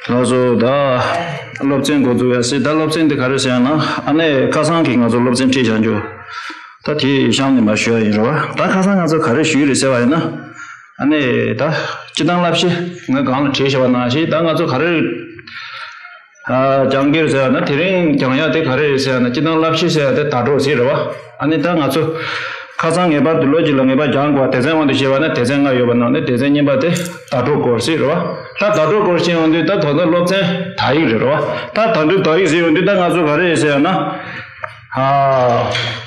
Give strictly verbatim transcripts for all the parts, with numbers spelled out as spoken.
ལགས་སོ། ད་སློབ་ཚན་འགོ་འཛུགས་ཡ་སྲིད། ད་སློབ་ཚན་འདི་ག་རེ་ཟེར་ན། ཨ་ནི་ཁ་སང་གི་ང་ཚོ་སློབ་ཚན་ཁྲིད་བྱ་རྒྱུ་ད་དེ་གཤམ་ནས་མར་ཞུ་ཡ་ཡིན་རེད་བ། ད་ཁ་སང་ང་ཚོ་ག་རེ་ཞུས་རེད་ཟེར་བ་ཡིན་ན། ཨ་ནི་ད་སྤྱི་བཏང་བསླབ་གཞི་ང་གང་ལ་བྲིས་བཞག་པ་ནང་བཞིན། ད་ང་ཚོ་ག་རེ་ཨ་སྦྱང་གི་རེད་ཟེར་ན། དེ་རིང་སྦྱང་ཡ་དེ་ག་རེ་རེད་ཟེར་ན། སྤྱི་བཏང་བསླབ་གཞི་ཟེར་ཡ་དེ་ཟླ་གྲོགས་ཟེར་རེད་བ། ཨ་ནི་ད་ང་ཚོ་ཁ་སང་ངེས་པར་དུ་ལོ་གཅིག་ལ་ངེས་པར་སྦྱང་དགོས་པ། སྡེ་ཚན་དབང་དུ་བྱས་པ་ན་སྡེ་ཚན་ལྔ་ཡོད་པ་ནང་ནས་སྡེ་ཚན་གཉིས་པ་དེ་ཟླ་གྲོགས་སྐོར་ཟེར་རེད་བ། ད་ཟླ་གྲོགས་སྐོར་བཤད་ཡོང་དུས་ད་ད་ལྟ་སློབ་ཚན་དག་ཡིག་རེད་རེད་བ། ད་ད་དུང་དག་ཡིག་ཟེར་ཡོང་དུས་ད་ང་ཚོ་ག་རེ་རེད་ཟེར་ཡ་ན། ཨ།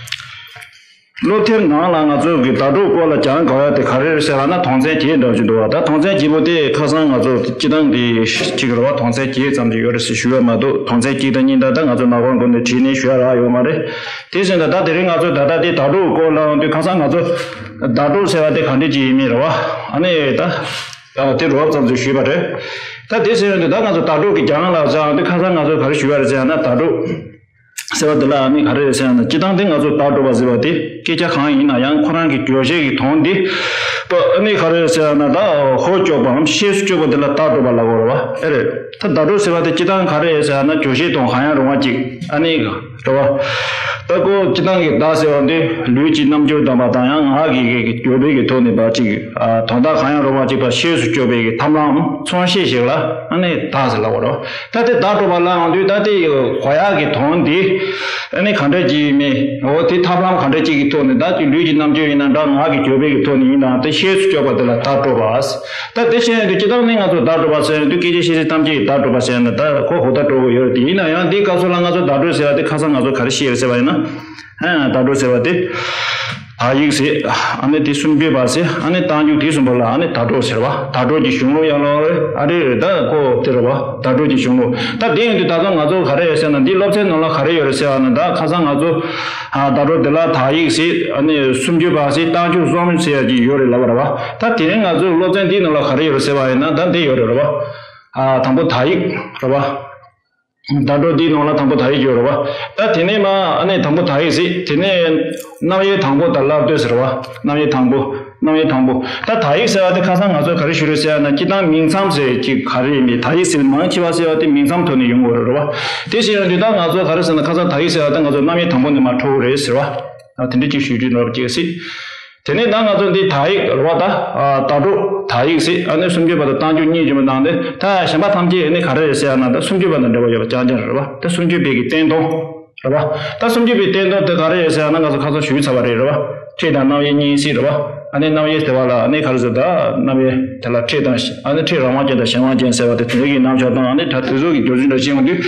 སློབ་དེབ་ནང་ལ་ང་ཚོ་གི་ཟླ་གྲོགས་སྐོར་ལ་སྦྱང་དགོས་ཡ་དེ་ག་རེ་རེད་ཟེར་ལབ་ན། དོན་ཚན་བརྒྱད་འདྲ་ཅིག་འདུག་བ། ད་དོན་ཚན་བརྒྱད་པོ་དེ་ཁ་སང་ང་ཚོ་སྤྱི་བཏང་གི་གཅིག་རེད་བ། དོན་ཚན་བརྒྱད་ཙམ་ཅིག་ཡོད་རེད་ཟེར་ཞུ་ཡ་མ་གཏོགས། དོན་ཚན་གཅིག་དང་གཉིས་དང་ད་ང་ཚོ་ནག་པང་སྒོ་ནས་བྲིས་ནས་ཞུ་ཡ་རག་ཡོད་མ་རེད། དེ་བཞིན་ད་ད་དེ་རིང་ང་ཚོ་ད་ལྟ་དེ་ཟླ་གྲོགས་སྐོར་ལ་ཡོང་དུས་ཁ་སང་ང་ཚོ་ཟླ་གྲོགས་ཟེར་བ་དེ་ག་འདྲ་ཅིག་ཡིན་མིན་རེད་བ། ཨ་ནི་ད་དེ་རོབ་ཙམ་ཅིག་ཞུས་པ་རེད། ད་དེ་ཟེར་ཡོང་དུས་ད་ང་ཚོ་ཟླ་གྲོགས་ཀྱི་སྦྱང་ལ་སྦྱང་དུས་ཁ་སང་ང་ཚོ་ག་རེ་ཞུས་པ་རེད་ཟེར་ན། ཟླ་གྲོགས་ཟེར་བ་འདི་ལ་ཨ་ནི་ག་རེ་རེད་ཟེར་ན། སྤྱི་བཏང་དེ་ང་ཚོ་ཟླ་གྲོགས་པ་ཟེར་བ་དེ་སྐད་ཆ་གང་ཡིན་ན་ཡང་ཁོ་རང་གི་བརྗོད་བྱེད་ཀྱི་དོན་འདི་ཨ་ནི་ག་རེ་རེད་ཟེར་ན། ད་ཧོ་བཅོས་པའམ་ཤེས་སུ་བཅོས་པ་འདི་ལ་ཟླ་གྲོགས་པ་ལབ་དགོས་རེད་བ། ཨེ་རེད། ད་ཟླ་གྲོགས་ཟེར་བ་དེ་སྤྱི་བཏང་ག་རེ་རེད་ཟེར་ན། བརྗོད་བྱེད་དང་གང་ཡང་རུང་བ་ཅིག་ཨ་ནི་རེད་བ། ད་ཁོ་སྤྱི་བཏང་གི་ཟླ་ཟེར་བ་འདི་ལུས་ཀྱི་རྣམ་འགྱུར་དང་པ་དང་། ཡང་ངག་གི་གི་བརྗོད་པའི་གི་ཐོག་ནས་པ་ཅིག་ཨ་དོན་དག་གང་ཡང་རུང་བ་ཅིག་པ་ཤེས་སུ་བཅོས་པའི་གི་ཐབས་ལམ་མཚོན་བྱེད་ཞིག་ལ་ཨ་ནི་ཟླ་ཟེར་ལབ་དགོས་རེད་བ། ད་དེ་ཟླ་གྲོགས་པ་ལབ་ཡོང་དུས་ད་དེ་གོ་ཡག་གི་དོན་འདི་ཨ་ནི་ག་འདྲ་ཅིག་མིན། འོ་དེ་ཐབས་ལམ་ག་འདྲ་ཅིག་གི་ཐོག་ནས། ད་དེ་ལུས་ཀྱི་རྣམ་འགྱུར་ཡིན་ན་འདྲ། ངག་གི་བརྗོད་པའི་གི་ཐོག་ནས་ཡིན་ན། དེ་ཤེས་སུ་བཅོས་པ་དེ་ལ་ཟླ་གྲོགས་པ། ད་དེ་བཤད་ཡོང་དུས་སྤྱི་བཏང་ནི་ང་ཚོ་ཟླ་གྲོགས་པ་ཟེར་ཡོང་དུས་སྐད་ཆ་བཤད་སའི་གཏམ་གྱི་ཟླ་གྲོགས་པ་ཟེར་ན་ད་ཁོ་ཧོ་ད་སྤྲོ་གི་ཡོད་རེད། དེ་ཡིན་ན་ཡང་འདིའི་སྐབས་སུ་ལ་ང་ཚོ་ཟླ་གྲོགས་ཟེར་བ་དེ་ཁ་སང་ང་ཚོ་ག་རེ་བཤད་ཡོད་ཟེར་བ་ཡིན་ན། ཨ་ཟླ་གྲོགས་ཟེར་བ་དེ་དག་ཡིག་ཟེར། ཨ་ནི་དེ་སུམ་བརྗོད་པ་ཟེར། ཨ་ནི་རྟགས་འཇུག་དེ་གསུམ་པོ་ལ་ཨ་ནི་ཟླ་གྲོགས་ཟེར་བ། ཟླ་གྲོགས་ཀྱི་གཞུང་ལུགས་ཡང་ལོ་རེད། ཨ་རེ་རེད། ད་ཁོ་དེ་རེད་བ། ཟླ་གྲོགས་ཀྱི་གཞུང་ལུགས། ད་དེ་ཡིན་དུས་ད་ལྟ་ང་ཚོ་ག་རེ་ཡོད་ཟེར་ན། འདི་སློབ་ཚན་ནང་ལ་ག་རེ་ཡོད་རེད་ཟེར་བ་ན། ད་ཁ་སང་ང་ཚོ་ཨ་ཟླ་གྲོགས་དེ་ལ་དག་ཡིག་ཟེར། ཨ་ནི་སུམ་བརྗོད་པ་ཟེར། རྟགས་འཇུག་གསུམ་ཟེར་ཡ་ཅིག་ཡོད་རེད་ལབ་པ་རེད་བ། ད་དེ་རིང་ང་ཚོའི་སློབ་ཚན་འདིའི་ནང་ལ་ག་རེ་ཡོད་རེད་ཟེར་བ་ཡིན་ན། ད་འདི་ཡོད་རེད་རེད་བ། ཨ་དང་པོ་དག་ཡིག་རེད་བ། ཟླ་གྲོགས་འདིའི་ནང་ལ་དང་པོ་དག་ཡིག་ཡོད་རེད་བ། ད་དེ་ནས་མ་ཨ་ནི་དང་པོ་དག་ཡིག་ཟེར། དེ་ནས་རྣམ་དབྱེ་དང་པོ་དང་སླར་ལྡོག་ཟེར་བ། རྣམ་དབྱེ་དང་པོ། རྣམ་དབྱེ་དང་པོ། ད་དག་ཡིག་ཟེར་བ་དེ་ཁ་སང་ང་ཚོས་ག་རེ་ཞུས་རེད་ཟེར་ན། སྤྱི་བཏང་མིང་མཚམས་ཟེར་གྱི་ག་རེ་ཡིན་མིན། དག་ཡིག་ཟེར་མང་ཆེ་བ་ཟེར་བ་དེ་མིང་མཚམས་ཐོག་ནས་ཡོང་དགོས་རེད་བ། དེ་བཞིན་ཡོང་དུས་ད་ང་ཚོ་ག་རེ་ཟེར་ན། ཁ་སང་དག་ཡིག་ཟེར་བ་དེ་ང་ཚོ་རྣམ་དབྱེ་དང་པོ་ནས་མར་འཕྲོ་གི་རེད་ཟེར་བ། ཨ་དེ་འདྲ་ཅིག་ཞུ་རྒྱུ་འདྲ་པོ་ཅིག་ཟེར། དེ་ནས་ད་ང་ཚོ་འདི་དག་ཡིག་རེད་བ། ད་ཨ་ཟླ་གྲོགས་དག་ཡིག་ཟེར། ཨ་ནི་སུམ་བརྗོད་པ་དང་རྟགས་འཇུག་གཉིས་ཡོད་པ་ནང་དེ། ད་གཞན་པ་ཐམས་ཅད་ཨ་ནི་ག་རེ་རེད་ཟེར་ཡ་ན། ད་སུམ་བརྗོད་པ་དང་འབྲེལ་བ་ཡོད་པ་རྐྱང་རྐྱང་རེད་བ། ད་སུམ་བརྗོད་པའི་གི་བསྟན་དོན་རེད་བ། ད་སུམ་བརྗོད་པའི་བསྟན་དོན་དེ་ག་རེ་རེད་ཟེར་ཡ་ན། ང་ཚོ་ཁ་སང་ཞུས་ཚར་བ་རེད། རེད་བ། ཕྲད་དང་རྣམ་དབྱེ་གཉིས་ཟེར་རེད་བ། ཨ་ནི་རྣམ་དབྱེ་ཟེར་བ་ལ་ཨ་ནི་ག་རེ་ཟེར། ད་རྣམ་དབྱེ་དེ་ལ་ཕྲད་དང་། ཨ་ནི་ཕྲད་རང་དབང་ཅན་དང་གཞན་དབང་ཅན་ཟེར་བ་དེ། དེ་གི་རྣམ་གཞག་དང་། ཨ་ནི་ད་དེ་ཚོ་གི་སྦྱོར་ཚུལ་འདྲ་བྱེད་ཡོང་དུས།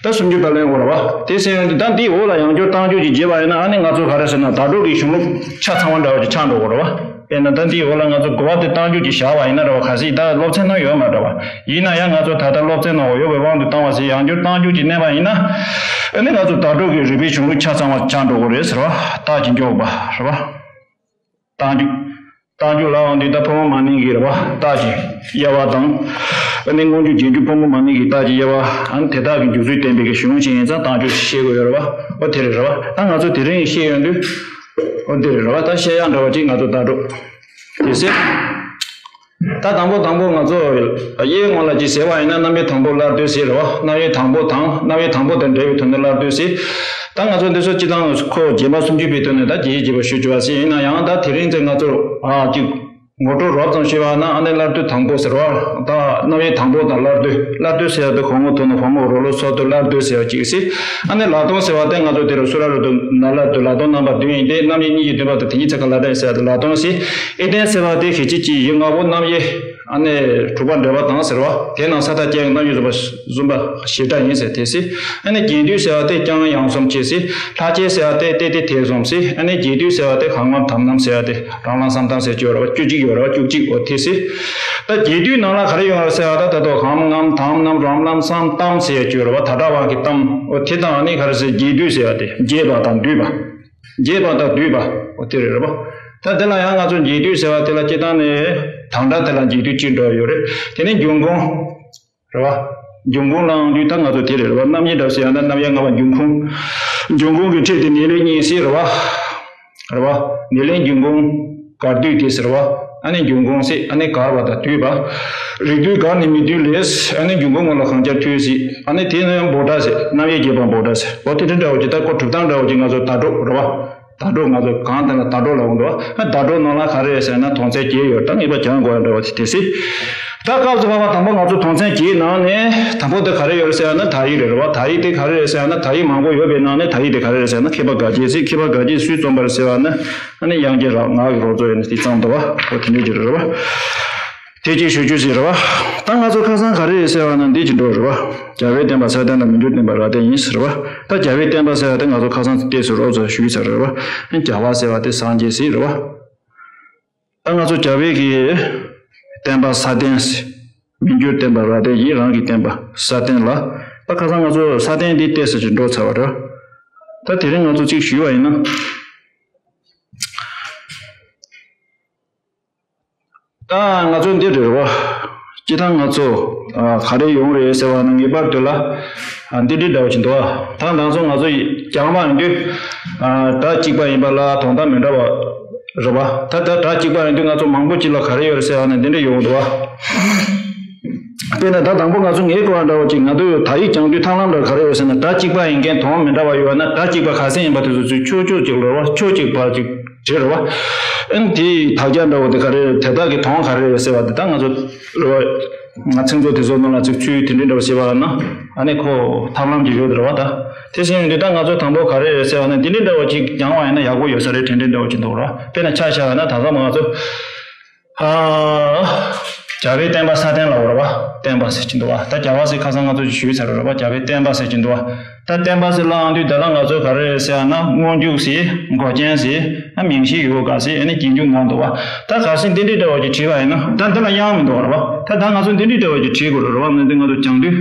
ད་སུམ་བརྗོད་པ་ལེན་དགོས་རེད་བ། དེ་ཟེར་ཡོང་དུས་ད་འདིའི་འོག་ལ་ཡང་སྦྱོར་རྟགས་འཇུག་ཅིག་བརྗོད་པ་ཡིན་ན། ཨ་ནི་ང་ཚོ་ག་རེ་ཟེར་ན། ཟླ་གྲོགས་ཀྱི་གཞུང་ལུགས་ཆ་ཚང་བ་འདྲ་བ་ཅིག་ཆགས་འགྲོ་དགོས་རེད་བ། དཔེར་ན་ད་འདིའི་འོག་ལ་ང་ཚོ་གོ་བ་དེ་རྟགས་འཇུག་ཅིག་བཞག་པ་ཡིན་ན་རེད་བ། གལ་སྲིད་ད་སློབ་ཚན་ནང་ཡོད་མ་རེད་བ། ཡིན་ན་ཡང་ང་ཚོ་ད་ལྟ་སློབ་ཚན་ནང་ཡོད་པའི་དབང་དུ་བཏང་བ་ཟེར། ཡང་སྦྱོར་རྟགས་འཇུག་ཅིག་བསྣན་པ་ཡིན་ན། ཨ་ནི་ང་ཚོ་ཟླ་གྲོགས་ཀྱི་རིགས་པའི་གཞུང་ལུགས་ཆ་ཚང་བ་ཆགས་འགྲོ་དགོས་རེད་ཟེར་བ། རྟགས་ཀྱི་འཇོག་པ་རེད་བ། རྟགས་འཇུག་རྟགས་འཇུག་ལབ་ཡོང་དུས་ད་ཕོ་མོ་མ་ནིང་གི་རེད་བ། རྟགས་ཀྱི་དབྱེ་བ་དང་། ཨ་ནི་སྔོན་འཇུག་རྗེས་འཇུག་ཕོ་མོ་མ་ནིང་གི་རྟགས་ཀྱི་དབྱེ་བ། ཨ་ནི་དེ་དག་གི་འཇུག་ཚུལ་བསྟན་པའི་གི་གཞུང་ཅིག་ཡིན་ཙང་རྟགས་འཇུག་ཅིག་ཤེས་དགོས་ཡོད་རེད་བ། འོ་དེ་རེད་རེད་བ། ད་ང་ཚོ་དེ་རིང་ཤེས་ཡོང་དུས། འོ་དེ་རེད་རེད་བ། ད་བཤད་ཡག་འདྲ་བ་ཅིག་ང་ཚོ་ཟླ་གྲོགས་དེ་ཟེར། ད་དང་པོ་དང་པོ་ང་ཚོ་དབྱེའི་ངོ་ལ་ཅིག་ཟེར་བ་ཡིན་ན། རྣམ་དབྱེ་དང་པོ་སླར་ལྡོག་ཟེར་རེད་བ། རྣམ་དབྱེ་དང་པོ་དང་། རྣམ་དབྱེ་དང་པོ་དང་འབྲེལ་བའི་དོན་དུ་སླར་ལྡོག་ཟེར། ད་ང་ཚོ་འདི་ཚོ་སྤྱི་བཏང་ཁོ་རྗེས་མ་སུམ་ཅུ་པའི་དོན་ནས་ད་རྒྱས་རྒྱས་པ་ཞུ་བཅུག་པ་ཟེར། ཡིན་ན་ཡང་ད་དེ་རིང་ཚེ་ང་ཚོ་ཨ་ཅིག་ངོ་སྤྲོད་རོབ་ཙམ་ཞུས་པ་ན། ཨ་ནི་སླར་ལྡོག་དང་པོ་ཟེར་བ། ད་རྣམ་དབྱེ་དང་པོ་དང་སླར་ལྡོག་སླར་ལྡོག་ཟེར་ཡ་དེ་གོ་ངོ་ཐོག་ནས་བ་མོ་རོ་ལོ་སོ་དོ་སླར་ལྡོག་ཟེར་བ་ཅིག་ཟེར། ཨ་ནི་ལ་དོན་ཟེར་བ་དེ་ང་ཚོ་དེ་རུ་སུ་ར་རུ་དུ་ན་ལ་དུ་ལ་དོན་རྣམ་པ་བདུན་ཡིན་ཏེ། རྣམ་དབྱེ་གཉིས་ཀྱི་བསྡུས་པ་དང་དེ་ཉིད་ཚེ་ག་ལ་དོན་ཟེར་བ་དེ་ལ་དོན་ཟེར། ཨེ་ཏན་ཟེར་བ་དེ་གལ་ཆེ་ཅིག་ཡིག་ལྔ་པོ་རྣམ་དབྱེ་ཨ་ནི་དྲུག་པ་འགྲེལ་པ་དང་ཟེར་བ། དེ་རྣམས་ས་མཐའ་ཅན་གྱི་རྣམ་དབྱེ་བཟུང་བ་བཟུང་བ་བྱེ་བྲག་ཡིན་ཟེར་དེ་ཟེར། ཨ་ནི་རྒྱས་བསྡུས་ཟེར་བ་དེ་རྐྱང་ཡང་གསུམ་བྱེད་ཟེར། ལྷག་བཅས་ཟེར་བ་དེ་ཏེ་ཏེ་དེ་གསུམ་ཟེར། ཨ་ནི་རྒྱས་བསྡུས་ཟེར་བ་དེ་གང་ངམ་དམ་ངམ་ཟེར་བ་དེ་རང་རང་སམ་དམ་ཟེར་བཅུ་རེད་བ། བཅུ་གཅིག་ཡོད་རེད་བ། བཅུ་གཅིག་འོ་དེ་ཟེར། ད་རྒྱས་བསྡུས་ནང་ལ་ག་རེ་ཡོང་རེད་ཟེར་བ། ད་ད་དོ་གང་ངམ་དམ་ངམ་རང་རང་སམ་དམ་ཟེར་བཅུ་རེད་བ། ད་དྲག་དབང་གི་དམ། འོ་དེ་དང་ཨ་ནི་ག་རེ་ཟེར། རྒྱས་བསྡུས་ཟེར་བ་དེ་རྒྱས་པ་དང་བསྡུས་པ། རྒྱས་པ་དང་བསྡུས་པ། འོ་དེ་རེད་རེད་བ། ད་དེ་ལ་ཡང་ང་ཚོ་རྒྱས་བསྡུས་ཟེར་བ་དེ་ལ་སྤྱིར་བཏང་ནས་དང་སྒྲ་དེ་ལ་རྒྱས་བསྡུས་གཅིག་འགྲོ་ཡོད་རེད། དེ་ནས་འབྱུང་ཁུངས་རེད་བ། འབྱུང་ཁུངས་ལབ་ཡོང་དུས་ད་ང་ཚོ་དེ་རེད་རེད་བ། རྣམ་དབྱེ་འདྲ་ཟེར་ཡང་ན་རྣམ་དབྱེ་ལྔ་པ་འབྱུང་ཁུངས། འབྱུང་ཁུངས་ཀྱི་ཕྲད་དེ་ནེ་ལེན་གཉིས་ཟེར་རེད་བ། རེད་བ། ནེ་ལེན་འབྱུང་ཁུངས་གར་སྡུད་དེ་ཟེར་བ། ཨ་ནི་འབྱུང་ཁུངས་ཟེར། ཨ་ནི་གར་བ་དང་དུས་པ། རིགས་དུས་གར་ནས་མི་དུས་ལས། ཨ་ནི་འབྱུང་ཁུངས་སྔོན་ལ་གང་ཆར་དུས་ཟེར། ཨ་ནི་དེ་ནས་འབོད་སྒྲ་ཟེར། རྣམ་དབྱེ་བརྒྱད་པ་འབོད་སྒྲ་ཟེར། འོ་དེ་འདྲ་འདྲ་བོ་ཅིག་ད་ཁོ་གྲུབ་སྟངས་འདྲ་བོ་ཅིག་ང་ཚོ་བརྡ་སྒྲོགས་རེད་བ། བརྡ་སྒྲོགས་ང་ཚོ་གང་དེ་ལ་བརྡ་སྒྲོགས་ལབ་འདུག་ཨ་བརྡ་སྒྲོགས་ནང་ལ་ག་རེ་ཡོད་ཟེར་ན་དོན་ཚན་བརྒྱད་ཡོད། ད་ངེས་པར་སྦྱང་དགོས་ཡ་འདྲ་བ་དེ་དེ་ཟེར། ད་སྐབས་སུ་བབ་པ་དང་པོ་ང་ཚོ་དོན་ཚན་བརྒྱད་ནང་ནས་དང་པོ་དེ་ག་རེ་ཡོད་ཟེར་ན་དག་ཡིག་རེད་རེད་བ། དག་ཡིག་དེ་ག་རེ་རེད་ཟེར་ན་དག་ཡིག་མང་པོ་ཡོད་པའི་ནང་ནས་དག་ཡིག་དེ་ག་རེ་རེད་ཟེར་ན་མཁས་པ་དགའ་སྐྱིད་ཟེར། མཁས་པ་དགའ་སྐྱིད་སུས་རྩོམ་པ་རེད་ཟེར་བ་ན། ཨ་ནི་དབྱངས་ཅན་རབ་ངག་གི་རོལ་མཚོ་ཡིན་ན་དེ་བརྩམས་འདུག་བ། ཨོ་དེ་འདྲའི་ཅིག་རེད་བ། དེ་གཅིག་ཞུ་རྒྱུ་ཞིག་རེད་བ། ད་ང་ཚོ་ཁ་སང་ག་རེ་ཡོད་ཟེར་བ་ན་འདི་ཅིག་འགྲོ་རེད་བ། རྒྱལ་བའི་བསྟན་པ་སྲ་བརྟན་དང་མི་འགྱུར་བསྟན་པ་རབ་བརྟན་ཡིན་ཟེར་བ། ད་རྒྱལ་བའི་བསྟན་པ་ཟེར་བ་དེ་ང་ཚོ་ཁ་སང་ཏོག་ཙམ་རོབ་ཙམ་ཞུས་ཚར་རེད་བ། རྒྱལ་བ་ཟེར་བ་དེ་སངས་རྒྱས་ཟེར་རེད་བ། ད་ང་ཚོ་རྒྱལ་བའི་གི་བསྟན་པ་སྲ་བརྟན་ཟེར། མི་འགྱུར་བསྟན་པ་རབ་བརྟན་ཡིན། རང་གི་བསྟན་པ་སྲ་བརྟན་ལ། ད་ཁ་སང་ང་ཚོ་སྲ་བརྟན་འདི་ཏོག་ཙམ་ཅིག་འགྲོ་ཚར་བ་རེད། ད་དེ་རིང་ང་ཚོ་གཅིག་ཞུས་པ་ཡིན་ན། ད་ང་ཚོ་འདི་རེད་བ། སྤྱིར་བཏང་ང་ཚོ་ཨ་ག་རེ་ཡོང་རེད་ཟེར་བ་ན་ངེས་པར་དུ་ལ་ཨ་འདི་འདྲའི་འདྲ་བ་ཞིག་འདུག་ཨ། ད་ང་ཚོ་ང་ཚོ་སྦྱང་བ་ཡོང་དུས་ཨ་སྒྲ་གཅིག་པ་ཡིན་པ་ལ་དོན་དག་མི་འདྲ་བ་རེད་བ། ད་ད་སྒྲ་གཅིག་པ་ཡིན་དུས་ང་ཚོ་མང་པོ་ཅིག་ལ་ག་རེ་ཡོད་རེད་ཟེར་བ་ན་འདི་འདྲ་ཡོང་འདུག་ཨ། དཔེར་ན་ད་དང་པོ་ང་ཚོ་ངའི་གོ་བ་འདྲ་བོ་ཅིག་ང་ཚོས་དག་ཡིག་སྦྱང་དུས་ཐབས་ལམ་འདྲ་ག་རེ་ཡོད་ཟེར་ན་སྒྲ་གཅིག་པ་ཡིན་མཁན་དོན་མི་འདྲ་བ་ཡོད་ན་སྒྲ་གཅིག་པ་ག་ཚད་ཡིན་པ་དེ་ཚོ་ཚུར་ཕྱོགས་ཕྱོགས་གཅིག་ལ་རེད་བ། ཕྱོགས་གཅིག་བར་གཅིག་བྲིས་རེད་བ། ཨ་ནི་དེའི་དག་ཆ་འདྲ་བོ་དེ་ག་རེ་རེད། དེ་དག་གི་དོན་ག་རེ་རེད་ཟེར་བ་དེ་ད་ང་ཚོ་རེད་བ། ང་ཚིག་མཛོད་དེ་ཚོ་ནང་ལ་ཚིག་ཚུལ་དེ་འདྲའི་འདྲ་བོ་བྱེད་པ་ན་ཨ་ནི་ཁོ་ཐབས་ལམ་ཅིག་ཡོད་རེད་བ། ད་དེ་བཞིན་ཡོང་དུས་ད་ང་ཚོ་དང་པོ་ག་རེ་རེད་ཟེར་བ་ན་འདི་འདྲའི་འདྲ་བོ་ཅིག་སྦྱང་བ་ཡིན་ན་ཡག་པོ་ཡོད་ས་རེད་དྲན་དྲན་འདྲ་བོ་ཅིག་འདུག་རེད་བ། དཔེར་ན་ཆ་བཞག་པ་ན་ད་ལྟ་ང་ཚོ། ཨ། རྒྱལ་བའི་བསྟན་པ་སྲ་བརྟན་ལབ་པ་རེད་བ། བསྟན་པ་ཟེར་གྱི་འདུག་བ། ད་རྒྱལ་བ་ཟེར་ཁ་སང་ང་ཚོ་ཞུས་ཚར་རེད་བ། རྒྱལ་བའི་བསྟན་པ་ཟེར་གྱི་འདུག་བ། ད་བསྟན་པ་ཟེར་ལབ་ཡོང་དུས་དེ་ལ་ང་ཚོ་ག་རེ་ཟེར་ཡང་ན་སྔོན་འཇུག་ཟེར། འགོག་རྐྱེན་ཟེར། ཨ་མིང་གཞི་ཡོད་ག་ཟེར། ཨ་ནི་རྗེས་འཇུག་ནང་འདུག་བ། ད་གལ་སྲིད་འདི་འདྲའི་འདྲ་བ་ཅིག་བྲིས་པ་ཡིན་ན་ད་འདི་ལ་དབྱངས་མི་འདུག་བ་རེད་བ། ད་ད་ང་ཚོ་འདི་འདྲའི་འདྲ་བ་ཅིག་བྲིས་དགོས་རེད་བ། ང་ཚོ་འདི་ང་ཚོ་སྦྱང་དུས།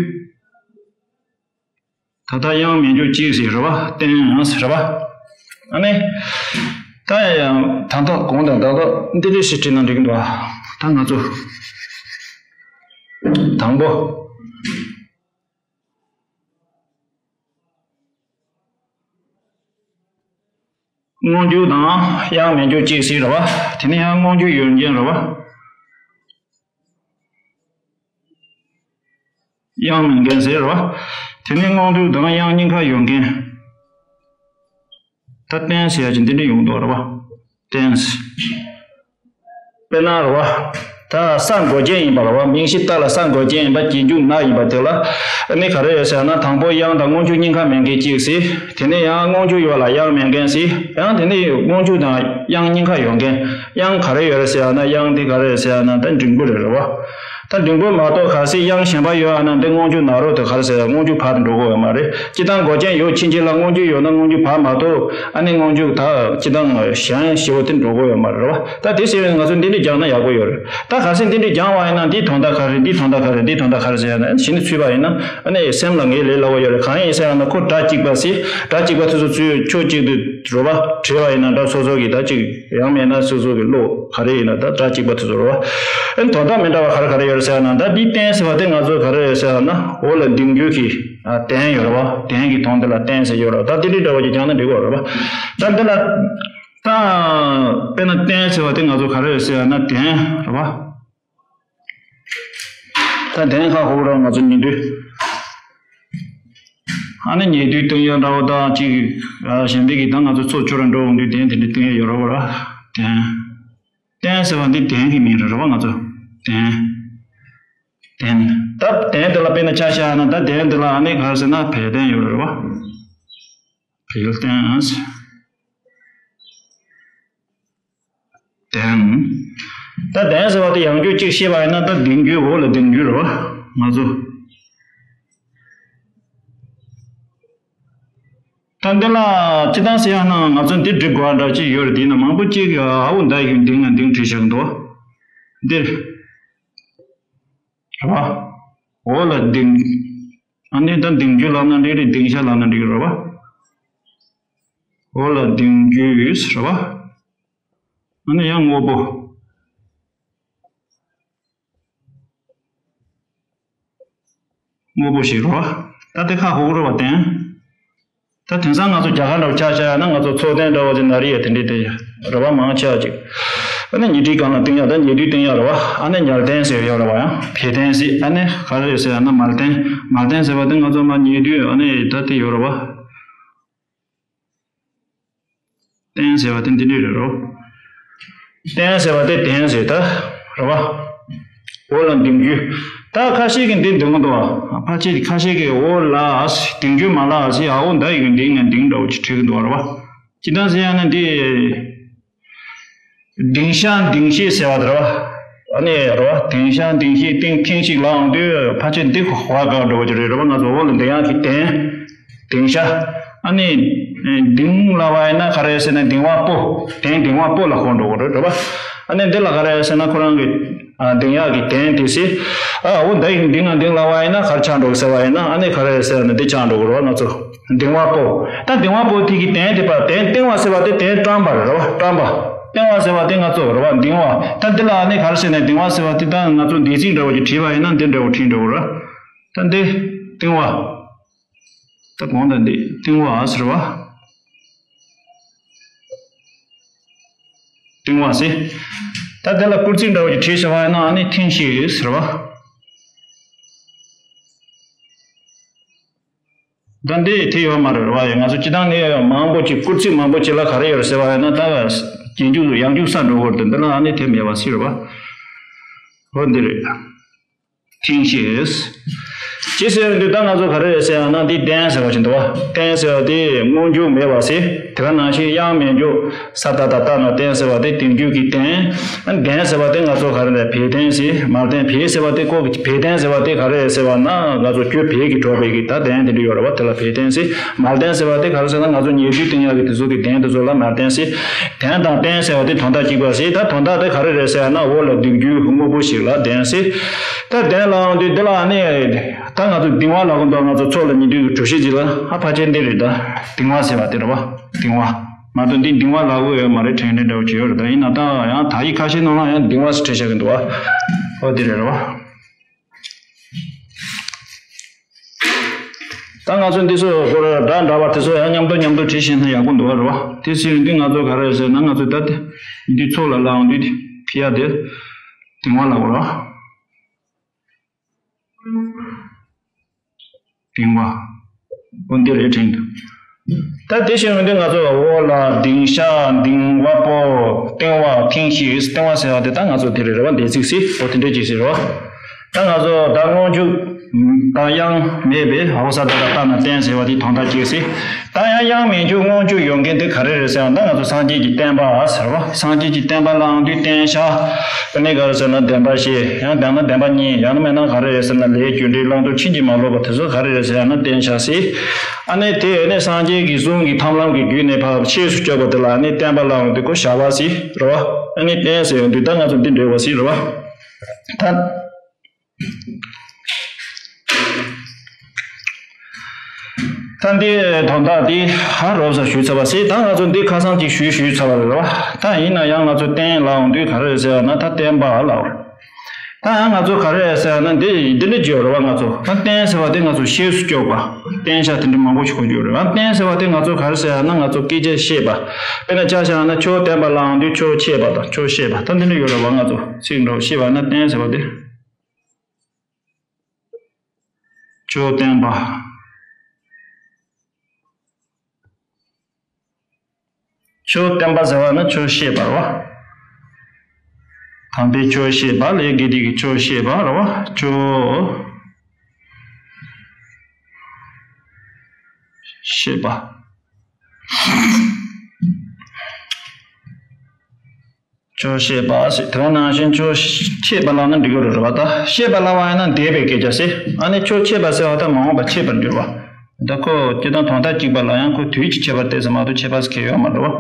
ད་ལྟ་དབྱངས་མེད་འཇུག་གཅིག་ཟེར་རེད་བ། བརྟན་ཟེར་རེད་བ། ཨ་ནི། ད་ཡང་ད་ལྟ་གོང་དང་ད་ལྟ་འདི་འདྲ་ཞིག་བྲིས་ན་འགྲིག་གི་འདུག་བ། ད་ང་ཚོ། དང་པོ། སྔོན་འཇུག་དང་དབྱངས་མེད་འཇུག་གཅིག་ཟེར་རེད་བ། དེ་ནས་ཡང་སྔོན་འཇུག་ཡོད་མཁན་རེད་བ། དབྱངས་མེད་མཁན་ཟེར་རོ། དེ་ནས་སྔོན་འཇུག་དང་དབྱངས་གཉིས་ཀ་ཡོད་མཁན། ད་བརྟན་ཟེར་ཡ་ཅིག་འདི་འདྲ་ཡོང་འདུག་རེད་བ། བརྟན། དཔེར་ན་རེད་བ། ད་ས་འགོག་རྐྱེན་ཡིན་པ་རེད་བ། མིང་གཞི་ཏ་ལ་ས་འགོག་རྐྱེན་ཡིན་པ་རྗེས་འཇུག་ན་ཡིན་པ་དེ་ལ། ཨ་ནི་ག་རེ་ཡོད་ཟེར་ན་དང་པོ་དབྱངས་དང་སྔོན་འཇུག་གཉིས་ཀ་མེད་མཁན་གཅིག་ཟེར། དེ་ནས་ཡང་སྔོན་འཇུག་ཡོད་ལ་དབྱངས་མེད་མཁན་ཟེར། ཡང་དེ་ནས་སྔོན་འཇུག་དང་དབྱངས་གཉིས་ཀ་ཡོད་མཁན། དབྱངས་ག་རེ་ཡོད་རེད་ཟེར་ན་དབྱངས་དེ་ག་རེ་རེད་ཟེར་ན་ད་འབྲིང་པོ་རེད་རེད་བ། ད་འབྲིང་པོ་མ་གཏོགས་གལ་སྲིད་དབྱངས་གཞན་པ་ཡོད་ཨ་ན་འདི་སྔོན་འཇུག་ན་རོ་དེ་ག་རེ་ཟེར་སྔོན་འཇུག་བ་དེ་འགྲོ་གི་ཡོད་མ་རེད། སྤྱིར་བཏང་འགོག་རྐྱེན་ཡོད་ཕྱིན་ཆད་ལ་སྔོན་འཇུག་ཡོད་ན་སྔོན་འཇུག་བ་མ་གཏོགས་ཨ་ནི་སྔོན་འཇུག་ད་སྤྱིར་བཏང་གཞན་ཞེ་པོ་དེ་འགྲོ་གི་ཡོད་མ་རེད་བ། ད་དེ་ཟེར་བས་ང་ཚོ་འདི་འདྲ་སྦྱངས་ན་ཡག་པོ་ཡོད་རེད། ད་གལ་སྲིད་འདི་འདྲ་སྦྱངས་པ་ཡིན་ན་འདིའི་དོན་དག་ག་རེ་རེད། འདིའི་དོན་དག་ག་རེ་རེད། འདིའི་དོན་དག་ག་རེ་ཟེར་ཡ་ན་གཞི་ནས་ཚུད་པ་ཡིན་ན་ཨ་ནི་སེམས་ལ་ངེས་ལས་སླ་བོ་ཡོད་རེད། གང་ཡིན་ཟེར་ཡ་ན་ཁོ་སྒྲ་གཅིག་པ་ཟེར། སྒྲ་གཅིག་པ་དེ་ཚོ་ཚུར་ཕྱོགས་གཅིག་ཏུ་རོ་བ་བྲིས་པ་ཡིན་ན་སྒྲ་སོ་སོ་གི་ད་གཅིག་ཡང་མེད་ན་སོ་སོ་གི་བློ་ག་རེ་ཡིན་ན་ད་སྒྲ་གཅིག་པ་དེ་ཚོ་རེད་བ། ཨ་ནི་དོན་དག་མི་འདྲ་བ་ག་རེ་ག་རེ་ཡོད་རེད་ཟེར་ན་ད་འདི་བརྟན་ཟེར་བ་དེ་ང་ཚོ་ག་རེ་ཡོད་ཟེར་ན་འོ་ལ་ལྡིང་རྒྱུ་གི་ཨ་དན་ཡོད་རེད་བ། དན་གི་དོན་དེ་ལ་བརྟན་ཟེར་ཡོད་རེད་བ། ད་དེ་འདྲའི་འདྲ་བ་ཅིག་སྦྱངས་ན་འགྲིག་གི་རེད་བ། ད་འདི་ལ་ད་དཔེར་ན་བརྟན་ཟེར་བ་དེ་ང་ཚོ་ག་རེ་ཡོད་ཟེར་ན་དན་རེད་བ། ད་དན་ཁ་ཧོ་ར་ང་ཚོ་ཉིན་དུས། ཨ་ནི་ཉེ་དུས་སྟོན་ཡ་འདྲ་བོ་དང་གཅིག་གཞན་པའི་གི་ད་ང་ཚོ་ཚོགས་ཆོས་ར་འགྲོ་འོང་དུས་དན་དེ་འདྲ་སྟོན་ཡ་ཡོད་ར་བ་ར། དན། དན་ཟེར་བ་འདི་དན་གྱི་མིང་རེད་ར་བ་ང་ཚོ། དན། དན། ད་དན་དེ་ལ་དཔེར་ན་ཆ་བཞག་ན་ད་དན་དེ་ལ་ཨ་ནི་ག་རེ་ཟེར་ན་བལ་དན་ཡོད་ར་བ། བལ་དན། དན། ད་དན་ཟེར་བ་དེ་ཡང་རྒྱུ་གཅིག་བཤད་པ་ཡིན་ན་ད་ལྡིང་རྒྱུ་འོ་ལ་ལྡིང་རྒྱུ་རེད་བ། ང་ཚོ། ད་འདི་ལ་སྤྱིར་བཏང་ཟེར་ཡང་ན་ང་ཚོ་འདི་འབྲི་དགོས་པ་འདྲ་ཅིག་ཡོད་རེད། དེ་ཡིན་ན་མང་པོ་གཅིག་ཨ་འོ་ད་ཡིན་ལྡིང་ན་ལྡིང་བྲིས་བཞག་འདུག་འདིར། རེད་བ། འོ་ལ་ལྡིང་། ཨ་ནི་ད་ལྡིང་རྒྱུ་ལབ་ན་འགྲིག་རེད། ལྡིང་ཤ་ལབ་ན་འགྲིག་རེད་བ། འོ་ལ་ལྡིང་རྒྱུ་ཡོད་རེད་བ། ཨ་ནི་ཡང་དངོས་པོ། དངོས་པོ་ཞིག་རེད་བ། ད་དེ་ཁ་ཧོག་རེད་བ་དན། ད་དེང་སང་ང་ཚོ་རྒྱ་གར་འདྲ་བོ་ཆ་བཞག་ཡ་ན་ང་ཚོ་ཚོགས་རྟེན་འདྲ་བོ་ཅིག་ན་རི་ཡ་དེ་འདྲའི་དེ་རེད་བ། མང་ཆེ་བ་ཅིག་ཨ་ནི་ཉལ་ཁྲིའི་སྒང་ལ་བཏིང་ཡ། ད་ཉལ་དུས་བཏིང་ཡ་རེད་བ། ཨ་ནི་ཉལ་སྟན་ཟེར་ཡོད་རེད་བ། ཡང་བལ་སྟན་ཟེར། ཨ་ནི་ག་རེ་རེད་ཟེར་ཡ་ན་མལ་སྟན། མལ་སྟན་ཟེར་བ་དེ་ང་ཚོ་མར་ཉལ་དུས་ཨ་ནི་ད་དེ་ཡོད་རེད་བ། སྟན་ཟེར་བ་དེ་འདི་འདྲས་རེད་རོ། སྟན་ཟེར་བ་དེ་སྟན་ཟེར་ད་རེད་བ། འོག་ལ་ལྡིང་རྒྱུ། ད་ཁ་ཤས་ཀྱིས་འདི་འདོན་གྱི་འདུག་བ། ཕལ་ཆེར་ཁ་ཤས་ཀྱིས་འོག་ལ་ལྡིང་རྒྱུ་མ་ལ་ཟེར། ཨ་འོ་མདའ་ཡིས་ལྡིང་ནས་ལྡིང་འདྲ་བོ་ཅིག་བྲིས་ཀྱི་འདུག་བ། རེད་བ། ཅི་ལྟར་ཟེར་ཡ་ན་འདི། ལྡིང་ཤག་ལྡིང་ཤིག་ཟེར་བ་དེ་རེད་བ། ཨ་ནི་རེད་བ། ལྡིང་ཤག་ལྡིང་ཤིག་ལྡིང་ཐིང་ཤིག་ལབ་ཡོང་དུས་ཕལ་ཆེར་འདི་གོ་བ་དགའ་འགྲོ་བ་ཅིག་རེད། རེད་བ། ང་ཚོ་འོག་ལ་ལྡིང་ཡག་གི་སྟན། ལྡིང་ཤག་ཨ་ནི་ལྡིང་ལབ་པ་ཡིན་ན་ག་རེ་ཟེར་ན་ལྡིང་བ་པོ། སྟན་ལྡིང་བ་པོ་ལ་གོ་འགྲོ་གི་རེད། རེད་བ། ཨ་ནི་འདི་ལ་ག་རེ་ཟེར་ན་ཁོ་རང་གི་ལྡིང་ཡག་གི་སྟན་དེ་ཟེར། ཨ་འོ་མདའ་ཡིས་ལྡིང་ང་ལྡིང་ལབ་པ་ཡིན་ན་ག་རེ་ཆགས་འགྲོ་གི་ཟེར་བ་ཡིན་ན་ཨ་ནི་ག་རེ་ཟེར་ན་འདི་ཆགས་འགྲོ་གི་རེད་བ། ང་ཚོ། ལྡིང་བ་པོ། ད་ལྡིང་བ་པོ་དེ་གི་སྟན་དེ་པ་སྟན་བཏིང་བ་ཟེར་བ་དེ་སྟན་བཀྲམ་པ་རེད་བ། བཀྲམ་པ། བཏིང་བ་ཟེར་བ་དེ་ང་ཚོ་རེད་བ། ལྡིང་བ། ད་འདི་ལ་ཨ་ནི་ག་རེ་ཟེར་ན་ལྡིང་བ་ཟེར་བ་དེ་ད་ང་ཚོ་འདས་ཚིག་འདྲ་བོ་ཅིག་བྲིས་པ་ཡིན་ན་འདི་འདྲ་བོ་བྲིས་འགྲོ་གི་རེད། ད་འདི། བཏིང་བ། ད་གོང་ད་འདི་བཏིང་བ་ཟེར་བ། བཏིང་བ་ཟེར། ད་དེ་ལ་སྐུར་ཚིག་འདྲ་བོ་ཅིག་བྲིས་བྱས་པ་ཡིན་ན་ཨ་ནི་ཐིང་ཤིག་ཟེར་བ། ད་འདི་དེ་ཡོད་མ་རེད་བ། ཡ་ང་ཚོ་སྤྱི་བཏང་ནས་མང་པོ་ཅིག་སྐུར་ཚིག་མང་པོ་ཅིག་ལ་ག་རེ་ཡོད་རེད་ཟེར་བ་ཡིན་ན་ད་རྒྱན་འཇུག་ཡང་འཇུག་ས་འགྲོ་གི་རེད། འདི་ལ་ཨ་ནི་དེ་མེད་པ་ཟེར་བ། འོ་འདི་རེད། ཐིང་ཤིག་ཅི་ཟེར་འདི་ད་ང་ཚོ་ག་རེ་རེད་ཟེར་ཡང་ན་འདི་སྟན་ཟེར་བ་ཞིག་འདུག་བ། སྟན་ཟེར་བ་དེ་སྔོན་འཇུག་མེད་པ་ཟེར། དེ་ག་ནང་བཞིན་དབྱངས་མེད་འཇུག་ས་ཏ་བཏགས་སྟ་ན་སྟན་ཟེར་བ་དེ་བསྟན་བཅོས་ཀྱི་སྟན། སྟན་ཟེར་བ་དེ་ང་ཚོ་ག་རེ་རེད། བལ་སྟན་ཟེར། མལ་སྟན། བལ་ཟེར་བ་དེ་ཀོ་གི་བལ་སྟན་ཟེར་བ་དེ་ག་རེ་རེད་ཟེར་བ་ན་ང་ཚོ་གྱོད་བལ་གྱིས་གྲུབ་པའི་གི་ད་སྟན་དེ་འདྲ་ཡོད་རེད་བ། དེ་ལ་བལ་སྟན་ཟེར། མལ་སྟན་ཟེར་བ་དེ་ག་རེ་ཟེར་ན་ང་ཚོ་ཉལ་དུས་བཏིང་ཡག་གི་དེ་ཚོ་གི་སྟན་དེ་ཚོ་ལ་མལ་སྟན་ཟེར། སྟན་དང་སྟན་ཟེར་བ་དེ་དོན་དག་གཅིག་པ་ཟེར། ད་དོན་དག་དེ་ག་རེ་རེད་ཟེར་ན་འོག་ལ་ལྡིང་རྒྱུ་སྔོན་པོ་ཞིག་ལ་སྟན་ཟེར། ད་སྟན་ལབ་ཡོང་དུས་འདི་ལ་ནི་ད་ང་ཚོ་ལྡིང་བ་ལབ་གི་འདུག་ང་ཚོ་ཚོགས་ལ་ཉལ་དུས་གྲོ་ཞིབ་ཅིག་ལ་ཧ་ཕ་ཆེན་འདི་རེད། ད་ལྡིང་བ་ཟེར་བ་དེ་རེད་བ། ལྡིང་བ། མ་གཏོགས་འདི་ལྡིང་བ་ལབ་གི་ཡོད་མ་རེད། དྲན་དྲན་འདྲ་བོ་བྱས་ཡོད་རེད། ད་ཡིན་ན་ད་ཡང་དག་ཡིག་ཁ་ཤས་ནང་ལ་ཡང་ལྡིང་བ་ཟེར་བྲིས་བཞག་གི་འདུག་བ། ཨོ་དེ་རེད་རེད་བ། ད་ང་ཚོ་འདི་ཚོ་སྐོར་སྒྲ་འདྲ་བ་དེ་ཚོ་ཡང་མཉམ་དུ་མཉམ་དུ་བྲིས་ཤེས་ན་ཡག་པོ་འདུག་བ་རེད་བ། དེ་ཟེར་ཡོང་དུས་ང་ཚོ་ག་རེ་ཟེར་ན་ང་ཚོ་ད་དེ་འདི་ཚོགས་ལ་ལབ་ཡོང་དུས་དེ་ཕི་ཡ་དེ་ལྡིང་བ་ལབ་དགོས་རེད་བ། ལྡིང་བ། འོ་འདི་རེད་དྲན་འདུག་ད་དེ་བཞིན་འོན་ཏེ་ང་ཚོ་འོག་ལ་ལྡིང་ཤག་ལྡིང་བ་པོ། བཏིང་བ་ཐིང་ཤིག་བཏིང་བ་ཟེར་བ་དེ་ད་ང་ཚོ་དེ་རེད་རེད་བ། འདས་ཚིག་ཟེར། འོ་དེ་འདྲས་ཅིག་ཟེར་རེད་བ། ད་ང་ཚོ་ད་སྔོན་འཇུག་ད་དབྱངས་མེད་པའི་འོག་ས་ཏ་བཏགས་སྟ་ན་སྟན་ཟེར་བ་དེ་དོན་དག་གཅིག་ཟེར། ད་ཡང་དབྱངས་མེད་འཇུག་སྔོན་འཇུག་ཡོད་མཁན་དེ་ག་རེ་རེད་ཟེར་ན་ད་ང་ཚོ་སངས་རྒྱས་ཀྱི་བསྟན་པ་ཟེར་བ། སངས་རྒྱས་ཀྱི་བསྟན་པ་ལབ་ཡོང་དུས་བསྟན་བྱ། དེ་ནས་ག་རེ་ཟེར་ན་བདེན་པ་བཞི། ཡང་བདེན་ན་བདེན་པ་གཉིས། ཡང་ན་མེད་ན་ག་རེ་རེད་ཟེར་ན་ལས་རྒྱུ་འབྲས་བླང་དོར་ཕྱིན་ཅི་མ་ལོག་པ་དེ་ཚོ་ག་རེ་རེད་ཟེར་ཡང་ན་བསྟན་བྱ་ཟེར། ཨ་ནི་དེ་ནས་སངས་རྒྱས་ཀྱི་གསུང་གི་ཐབས་ལམ་གྱི་བརྒྱུད་ནས་ཕར་ཤེས་སུ་བཅུག་པ་དེ་ལ་ཨ་ནི་བསྟན་པ་ལབ་ཡོང་དུས་ཁོ་བྱ་བ་ཟེར་རེད་བ། ཨ་ནི་བསྟན་ཟེར་ཡོང་དུས་ད་ང་ཚོ་འདི་འདྲ་བ་ཟེར་རེད་བ། ད། ད་འདི་དོན་དག་འདི་ཧ་རོབ་ཙམ་ཞུས་ཚར་བ་ཟེར། ད་ང་ཚོ་འདི་ཁ་སང་ཅིག་ཞུས་ཞུས་ཚར་བ་རེད་བ། ད་ཡིན་ན་ཡང་ང་ཚོ་བསྟན་ལབ་ཡོང་དུས་ག་རེ་རེད་ཟེར་ན་ད་བསྟན་པ་ལབ་རེད། ད་ཡང་ང་ཚོ་ག་རེ་རེད་ཟེར་ན་འདི་འདི་འདྲ་བརྗོད་རེད་བ། ང་ཚོ་ད་བསྟན་ཟེར་བ་དེ་ང་ཚོ་ཤེས་སུ་བཅུག་པ། བསྟན་བྱ་དེ་འདྲ་མང་པོ་ཞིག་གོ་རྒྱུ་རེད་བ། བསྟན་ཟེར་བ་དེ་ང་ཚོ་ག་རེ་ཟེར་ན་ང་ཚོ་སྐད་ཆ་བཤད་པ། དཔེར་ན་ཆ་བཞག་ན་ཆོས་བསྟན་པ་ལབ་ཡོང་དུས་ཆོས་བཤད་པ་དང་ཆོས་བཤད་པ་ད་འདི་འདྲ་ཡོད་རེད་བ། ང་ཚོ་ཚིག་འདྲ་བོ་བཤད་པ་ན་བསྟན་ཟེར་བ་དེ། ཆོས་བསྟན་པ། ཆོས་བསྟན་པ་ཟེར་བ་ནི་ཆོས་བཤད་པ་རེད་བ། དམ་པའི་ཆོས་བཤད་པ། ལས་དགེ་སྡིག་གི་ཆོས་བཤད་པ་རེད་བ། ཆོས་བཤད་པ། ཆོས་བཤད་པ་ཟེར། དེ་ག་ནང་བཞིན་ཆོས་འཆད་པ་ལབ་ན་འགྲིག་གི་རེད་བ། ད་བཤད་པ་ལབ་པ་ཡིན་ན་འདས་པའི་སྐད་ཆ་ཟེར། ཨ་ནི་ཆོས་འཆད་པ་ཟེར་བ་ད་མ་འོངས་པ་འཆད་པར་འགྱུར་བ། ད་ཁོ་སྤྱིར་བཏང་དོན་དག་གཅིག་པ་ལ་ཡང་ཁོ་དུས་ཀྱི་ཁྱད་པར་ཏོག་ཙམ་མ་གཏོགས་ཁྱད་པར་ཟེར་མཁན་ཡོད་མ་རེད་བ།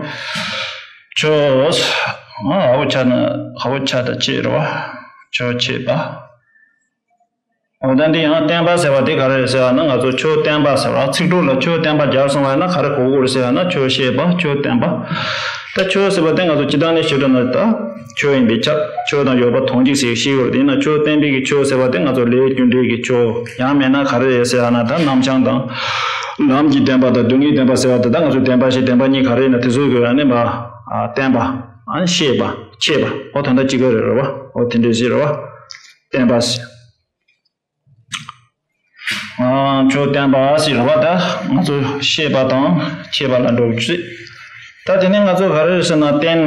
ཆོས། ཨ་འ་བོ་ཆ་ན་འ་བོ་ཆ་ད་འཆད་རེད་བ། ཆོས་འཆད་པ། འོ་ད་འདི་ཡང་བསྟན་པ་ཟེར་བ་དེ་ག་རེ་རེད་ཟེར་བ་ན་ང་ཚོ་ཆོས་བསྟན་པ་ཟེར་བ། ཚིག་གྲོགས་ལ་ཆོས་བསྟན་པ་སྦྱར་སོང་བ་ཡིན་ན་ག་རེ་གོ་དགོས་རེད་ཟེར་བ་ན་ཆོས་བཤད་པ། ཆོས་བསྟན་པ། ད་ཆོས་ཟེར་བ་དེ་ང་ཚོ་སྤྱིར་བཏང་ནས་བཤད་ན་ད་ཆོས་ཡིན་པས་ཁྱབ། ཆོས་དང་ཡོད་པ་དོན་གཅིག་ཟེར་ཤེས་དགོས་རེད། དེ་ཡིན་ན་ཆོས་བསྟན་པའི་གི་ཆོས་ཟེར་བ་དེ་ང་ཚོ་ལས་རྒྱུ་འབྲས་ཀྱི་ཆོས། ཡང་མེད་ན་ག་རེ་རེད་ཟེར་བ་ན་ད་རྣམ་བྱང་དང་ ལམ་གྱི་བདེན་པ་དང་སྡུག་བསྔལ་བདེན་པ་ཟེར་བ་དེ་དག་ང་ཚོ་བདེན་པ་བཞི་བདེན་པ་གཉིས་ག་རེ་ཡིན་ན་དེ་ཚོ་གི་ཨ་ནི་མ་ཨ་བརྟེན་པ་ཨ་ནི་ཤེས་པ་ཤེས་པ་ཨོ་ད་ལྟ་གཅིག་པ་རེད་རེད་བ། ཨོ་དེ་འདྲས་ཞིག་རེད་བ། བརྟེན་པ་ཟེར། ཨ་ཁྱོད་བརྟེན་པ་ཟེར་རེད་བ། ད་ང་ཚོ་ཤེས་པ་དང་ཤེས་པ་ལ་འགྲོ་ཅི། ད་དེ་ནས་ང་ཚོ་ག་རེ་རེད་ཟེར་ན་བརྟེན།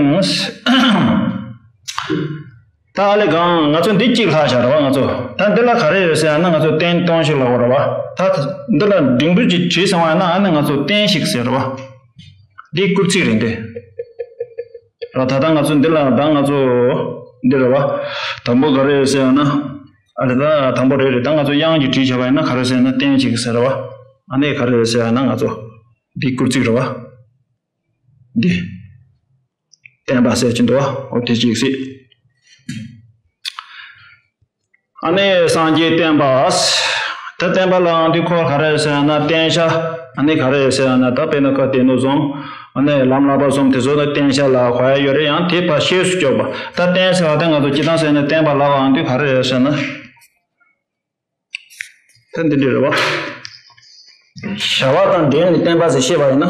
ད་ཨ་ལས་གང་ང་ཚོ་འདི་གཅིག་ལྷག་བཞག་རེད་བ། ང་ཚོ་ད་འདི་ལ་ག་རེ་ཡོད་ཟེར་ཡང་ན་ང་ཚོ་བརྟེན་སྟོང་ཞིག་ལབ་དགོས་རེད་བ། ད་འདི་ལ་འབྲིང་པོ་ཅིག་བྲིས་སོང་བ་ཡིན་ན་ཨ་ནི་ང་ཚོ་བརྟེན་ཞིག་ཟེར་རེད་བ། འདི་སྐུལ་ཚིག་རེད་འདི། ར་ད་ལྟ་ང་ཚོ་འདི་ལ་ད་ང་ཚོ་འདི་རེད་བ། དང་པོ་ག་རེ་ཡོད་ཟེར་ཡང་ན་ཨ་ལས་ད་དང་པོ་རེད་རེད། ད་ང་ཚོ་དབྱངས་ཀྱིས་བྲིས་བྱས་པ་ཡིན་ན་ག་རེ་ཟེར་ན་བརྟེན་ཞིག་ཟེར་རེད་བ། ཨ་ནི་ག་རེ་ཡོད་ཟེར་ཡང་ན་ང་ཚོ་འདི་སྐུལ་ཚིག་རེད་བ། འདི། བརྟེན་པ་ཟེར་གྱི་འདུག་བ། འོ་དེ་གཅིག་སྲིད། ཨ་ནི་སངས་རྒྱས་བསྟན་པ། ད་བསྟན་པ་ལའང་འདི་ཁོ་ག་རེ་ཟེར་ན་བརྟེན་བྱ། ཨ་ནི་ག་རེ་ཟེར་ན་ད་དཔེར་ན་ཁ་དེ་ནོ་བཟུམ། ཨ་ནི་ལམ་བསླབ་པ་གསུམ་དེ་ཚོ་ནི་བརྟེན་བྱ་ལ་གོ་ཡ་ཡོད་རེད། ཡང་དེ་ཕར་ཤེས་སུ་བཅུག་པ། ད་བརྟེན་ཟེར་བ་དེ་ང་ཚོ་སྤྱིར་བཏང་ཟེར་ན་བསྟན་པ་ལའང་འདི་ག་རེ་རེད་ཟེར་ན། ད་འདི་འདྲ་རེད་བ། བྱ་བ་དང་འབྲེལ་ནས་བསྟན་པ་ཟེར་བཤད་པ་ཡིན་ན།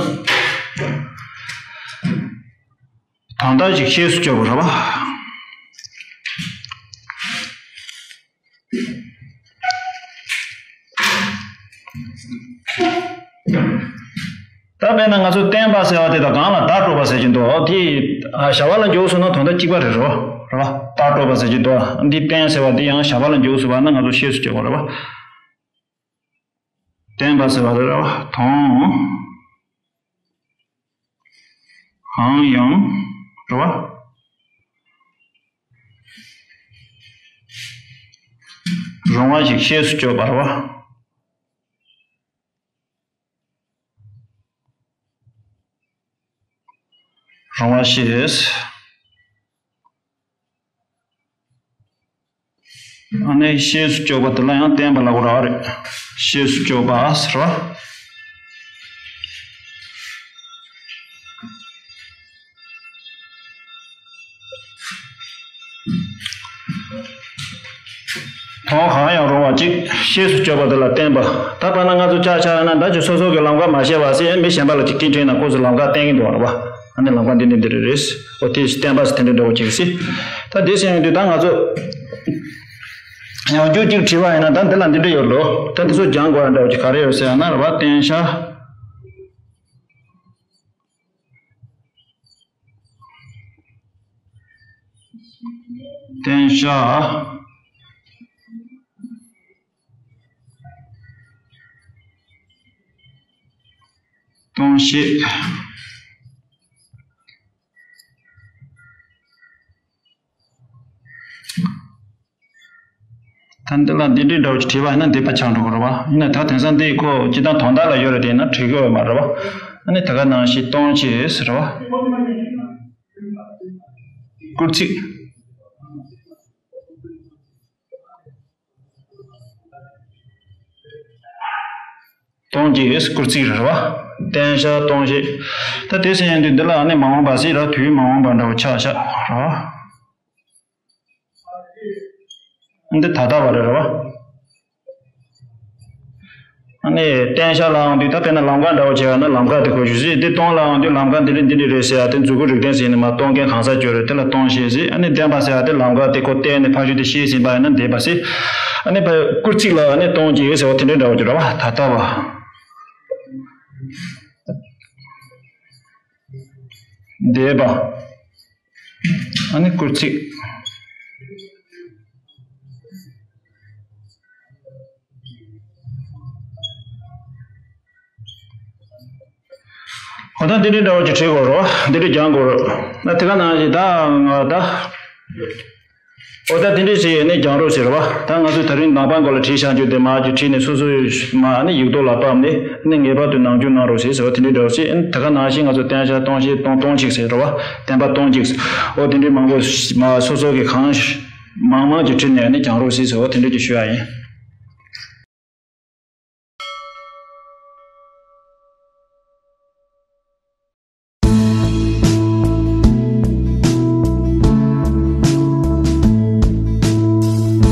དོན་དག་ཅིག་ཤེས་སུ་བཅུག་པ་རེད་བ། ད་དཔེར་ན་ང་ཚོ་བརྟེན་པ་ཟེར་བ་དེ་དང་གང་ལ་བརྡ་སྤྲོད་པ་ཟེར་གྱི་འདུག་དེ་བྱ་བ་ལ་འཇུག་སོང་ན་དོན་དག་གཅིག་པ་རེད་རོ། རེད་བ། བརྡ་སྤྲོད་པ་ཟེར་གྱི་འདུག་འདི་བརྟེན་ཟེར་བ་འདི་ཡང་བྱ་བ་ལ་འཇུག་སོང་བ་ན་ང་ཚོ་ཤེས་སུ་བཅུག་པ་རེད་བ། བརྟེན་པ་ཟེར་བ་རེད་བ། དང་། གང་ཡང་། རེད་བ། རུང་བ་ཞིག་ཤེས་སུ་བཅུག་པ་རེད་བ། རུང་བ་ཤེས། ཨ་ནི་ཤེས་སུ་བཅུག་པ་དེ་ལ་ཡང་བརྟེན་པ་ལབ་དགོས་རེད། ཤེས་སུ་བཅུག་པ་ཟེར་བ། མཐོང་གང་ཡང་རུང་བ་གཅིག་ཤེས་སུ་བཅུག་པ་དེ་ལ་བརྟེན་པ། ད་བར་ན་ང་ཚོ་ཆ་བཞག་ན་ད་ཅི་སོ་སོ་གི་ལམ་ཁ་མ་ཤེས་པ་སེ་མི་གཞན་པ་ལ་ཅིག་སྐད་འཕྲིན་ན་ཁོ་ཚོ་ལམ་ཁ་བསྟན་གྱི་འདུག་བ། ཨ་ནི་ལམ་ཁ་འདི་འདི་འདི་རེད་རེད། ཨོ་དེ་བརྟེན་པ་ཟེར་དེ་འདྲ་འདྲ་བོ་ཅིག་སེ། ད་འདི་ཟེར་ཡོང་དུས་ད་ང་ཚོ་ཡང་བསྐྱར་ཅིག་བྲིས་པ་ཡིན་ན་ད་འདི་ལ་འདི་འདྲ་ཡོད་ལོ། ད་འདི་ཚོ་སྦྱང་དགོས་ཡ་འདྲ་བོ་ཅིག་ག་རེ་ཡོད་ཟེར་ཡང་ན་རེད་བ། བརྟེན་བྱ། བརྟེན་བྱ། སྟོང་བཤད། ད་འདི་ལ་འདི་འདྲའི་འདྲ་བོ་ཅིག་བྲིས་པ་ཡིན་ན་འདི་པ་ཆགས་འགྲོ་གི་རེད་བ། ཡིན་ན་ད་དེང་སང་འདི་ཁོ་སྤྱིར་བཏང་དོན་དག་ལ་ཡོད་རེད་དེ་ཡིན་ན་བྲིས་དགོས་པ་མ་རེད་བ། ཨ་ནི་ད་ག་ནང་བཞིན་སྟོང་བཤད་ཟེར་བ། སྐུལ་ཚིག་སྟོང་བཤད་སྐུལ་ཚིག་རེད་བ། བརྟེན་བྱ་སྟོང་བཤད། ད་དེ་ཟེར་ཡོང་དུས་འདི་ལ་ཨ་ནི་མ་འོངས་པ་ཟེར་ར། དུས་མ་འོངས་པ་འདྲ་བོ་ཆགས་ཤག་རེད་བ། འདི་ད་ལྟ་བ་རེད་རེད་བ། ཨ་ནི་བརྟེན་བྱ་ལ་ཡོང་དུས་ད་དཔེར་ན་ལམ་ཁ་འདྲ་བོ་བྱས་པ་ན་ལམ་ཁ་དེ་ཁོ་ཞུ་སྲིད། འདི་སྟོང་ལ་ཡོང་དུས་ལམ་ཁ་འདི་རེད་འདི་འདྲ་རེད་ཟེར་ཡ་དེ་མཛུབ་གུ་རིགས་ལྡན་ཟེར་ནས་མ་སྟོང་མཁན་གང་ཟག་བརྗོད་རེད། དེ་ལ་སྟོང་བཤད་ཟེར། ཨ་ནི་བརྟེན་པ་ཟེར་ཡ་དེ་ལམ་ཁ་དེ་ཁོ་བརྟེན་ནས་ཕ་ཤུལ་དེ་ཤེས་ཟིན་པ་ཡིན་ན་འདས་པ་ཟེར། ཨ་ནི་ཕ་སྐུལ་ཚིག་ལ་ཨ་ནི་སྟོང་བཤད་ཟེར་བ་དེ་འདྲ་འདྲ་བོ་བརྗོད་ར་བ། ད་ལྟ་བ། འདས་པ། ཨ་ནི་སྐུལ་ཚིག་འོ་ད་འདི་འདྲའི་འདྲ་བོ་ཅིག་བྲིས་དགོས་རེད། འདི་འདྲ་སྦྱང་དགོས་རེད། ན་དེ་ག་ནང་བཞིན་ད་ང་ད། འོ་ད་དེ་འདྲ་ཞིག་ནས་སྦྱང་རོགས་ཞེས་རེད་བ། ད་ང་ཚོས་ད་རིང་ནང་པ་མགོ་ལ་བྲིས་བཞག་རྒྱུ་དེ་མར་ཅིག་བྲིས་ནས་སོ་སོའི་མ་ནི་ཡིག་ཐོག་ལ་ཕབ་ནས་ནི་ངེས་པར་དུ་ནང་འཇུག་གནང་རོགས་ཞེས་ཟེར་བ་དེ་འདྲའི་འདྲ་བོ་ཞིག་ད་ག་ནང་བཞིན་ང་ཚོ་བརྟེན་བྱ་སྟོང་བཤད་སྟོང་སྟོང་གཅིག་ཟེར་རེད་བ། བརྟེན་པ་སྟོང་གཅིག་འོ་དེ་འདྲའི་མང་པོ་མ་སོ་སོ་གི་གང་མང་མང་ཅིག་བྲིས་ནས་ནི་སྦྱང་རོགས་ཞེས་ཟེར་བ་དེ་འདྲ་ཅིག་ཞུ་ཡ་ཡིན།